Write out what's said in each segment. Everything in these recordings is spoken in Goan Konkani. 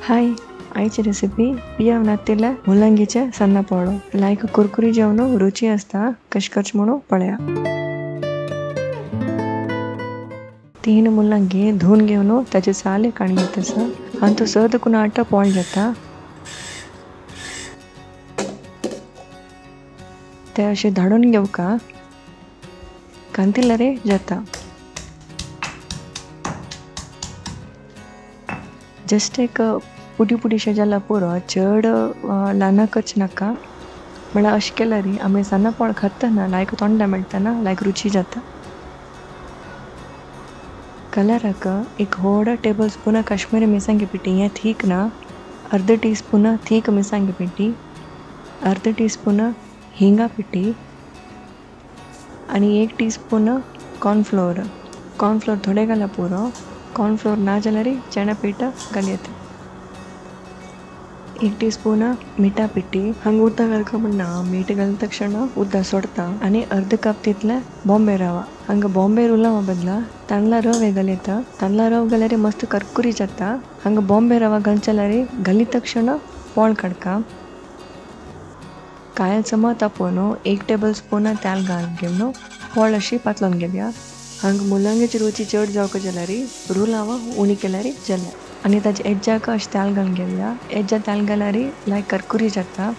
हाय आयची रेसिपी पियाव नातिल्ले मुल्लंगीचे सन्न पोळो लायक कुरकुरी जेवण रुची आसता कश करचें म्हणून पळया. 3 मुल्लंगी धुवन घेवन ताचे साल काडून घेता आनी तो सद करून आटा पोळ जाता. ते अशें धाडून घेवका कांतिल्यार जाता. जस्ट एक पुटी पुटीशें जाल्यार पुरो, चड ल्हान करचें नाका. म्हळ्यार अशें केल्यार आमी सान्नां पोळ खातना लायक तोंडा मेळटना लायक रुची जाता. कलराक एक व्हड टेबल स्पून काश्मीरी मिरसांगे पिठी, हें थीक ना, अर्द टी स्पून थीक मिरसांगे पिठी, अर्द टी स्पून हिंगा पिठी आनी 1 टी स्पून कॉर्नफ्लोर. कॉर्नफ्लोर थोडे घाल्यार पुरो, कॉर्नफ्लोर ना जाल्यार चणा पीठ घालयता. 1 टी स्पून मिठा पिठी. हांगा उदक घालका म्हणना, मीठ घाल तक्षण उदक सोडता. आनी अर्द कप तितले बॉम्बे रवा. हांगा बॉम्बे रवा बदला तांदळा रवे घालयता. तांदळा रव घाल्यार मस्त करकुरी जाता. हांगा बॉम्बे रवा घालचल्यार घाली तक्षण पोळ काडका. कायल समा तापोवन 1 टेबल स्पून तेल घालून घेवन पोळ अशी पातळोवन घेवया. हांगा मुल्लंगीची रुची चड जावका जाल्यार रुलावा उणी केल्यार जाल्या. आनी ताजे एज्जाक अशें तेल घालून घेवया. एज्जा तेल घाल्यार लायक करकुरी जाता.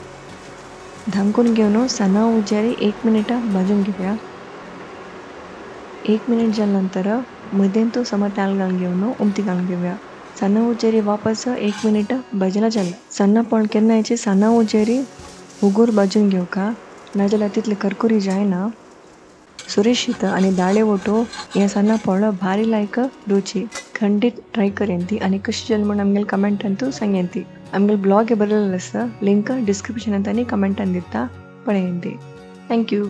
धांकून घेवन साना उज्यार 1 मिनट भाजून घेवया. 1 मिनट जाल्या नंतर मदेंतू समा तेल घालून घेवन उमती घालून घेवया. साना उजेरी वापस 1 मिनट भाजला जाल्या. सान्नां पोळ केन्नायची साना उजेरी उगूर भाजून घेवका, नाजाल्यार तितले करकुरी जायना. सुरेशीत आनी दाळे वोटो हें सान्नां पोळ भारी लायक रुची. खंडीत ट्राय करेन ती आनी कशी जाली म्हूण आमगेले कमेंटान सांगेन ती. आमगेले ब्लॉग बरयलेलो आसा, लिंक डिस्क्रिप्शनांत आनी कमेंटान दिता, पळयन ती. Thank you.